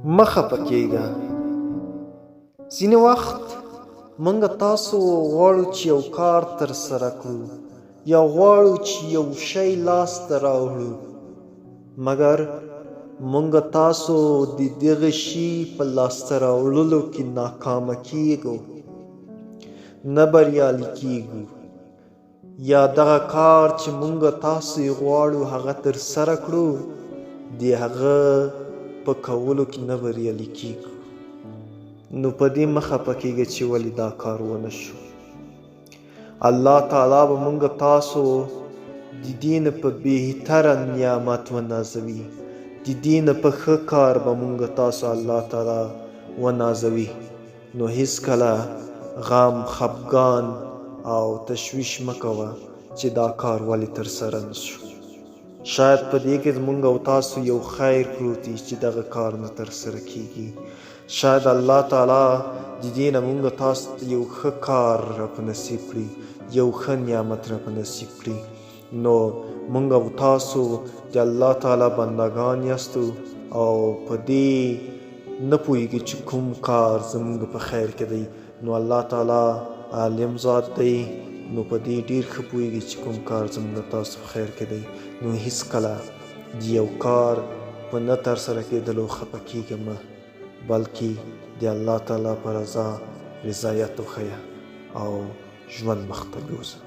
مه خفه کېږه. ځینې وخت موږ تاسو غواړو چې یو کار ترسره کړو یا غواړو چې یو شی لاسته راوړو، مګر موږ تاسو د دغه شي په لاسته راوړلو کې ناکامه کېږو، نه بریالي کېږو، یا دغه کار چې مونږ تاسو یې غواړو هغه ترسره کړو، د هغه په کولو کې نه بریالي کېږو. نو په دې مه خفه کېږه چې ولې دا کار ونه شو. الله تعالی به مونږ تاسو د دې نه په بهتره نعمت ونازوي، د دې نه په ښه کار به مونږ تاسو الله تعالی ونازوي. نو هیڅکله غم، خپګان او تشویش مه کوه چې دا کار ولې ترسره نه شو. شاید په دې کې زمونږ او تاسو یو خیر پروت وي چې دغه کار نه ترسره کیږي. شاید الله تعالی د دې نه مونږ تاسو ته یو ښه کار را په نصیب کړي، یو ښه نعمت را په نصیب کړي. نو مونږ او تاسو د الله تعالی بندګان یاستو او په دې نه پوهیږو چې کوم کار زمونږ په خیر کې دی. نو الله تعالی عالم ذات دی، نو په دې ډیر ښه پوهیږي چې کوم کار زمونږ تاسو په خیر کې دی. نو هیڅکله د یو کار په نه ترسره کېدلو خفه کیږه مه، بلکې د الله تعالی په رضا رضایت وښیه او ژوند مخته بوځه.